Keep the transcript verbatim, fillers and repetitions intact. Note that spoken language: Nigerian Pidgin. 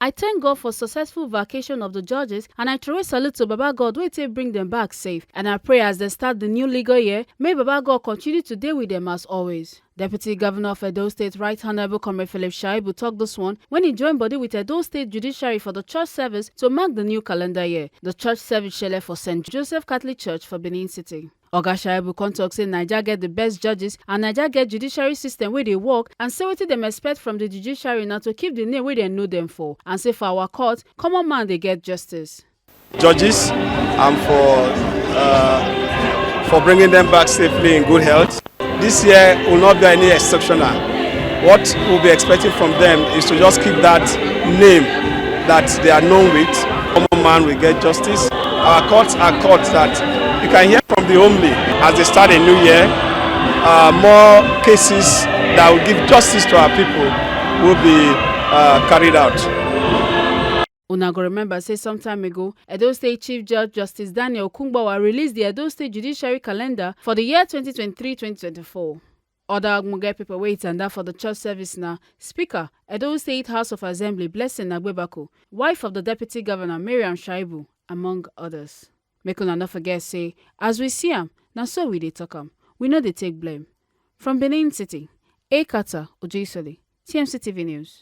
I thank God for successful vacation of the judges, and I throw a salute to Baba God wey take bring them back safe. And I pray as they start the new legal year, may Baba God continue to dey with them as always. Deputy Governor of Edo State, Right Honorable Comrade Philip Shaibu, talk this one when he joined body with Edo State Judiciary for the church service to mark the new calendar year. The church service shele for Saint Joseph Catholic Church for Benin City. Oga Shaibu come talk say Naija get the best judges and Naija get judiciary system wey dey work, and say wetin dem expect from the judiciary na to keep the name wey dem know dem for, and say for our court, common man dey get justice. Judges and for uh, for bringing them back safely in good health. This year will not be any exceptional. What we'll be expecting from them is to just keep that name that they are known with. Common man will get justice. Our courts are courts that you can hear from the homely as they start a new year. Uh, more cases that will give justice to our people will be uh, carried out. Una go remember say some time ago, Edo State Chief Judge Justice Daniel Kungbawa release the Edo State Judiciary calendar for the year twenty twenty-three twenty twenty-four. Other ogbonge people wey tanda for the church service na Speaker, Edo State House of Assembly Blessing Nagbebako, wife of the Deputy Governor Mariam Shaibu, among others. Make una no forget say, as we see am, na so we dey talk am. We no dey take blame. From Benin City, Ekata Ojeisole, T M C T V News.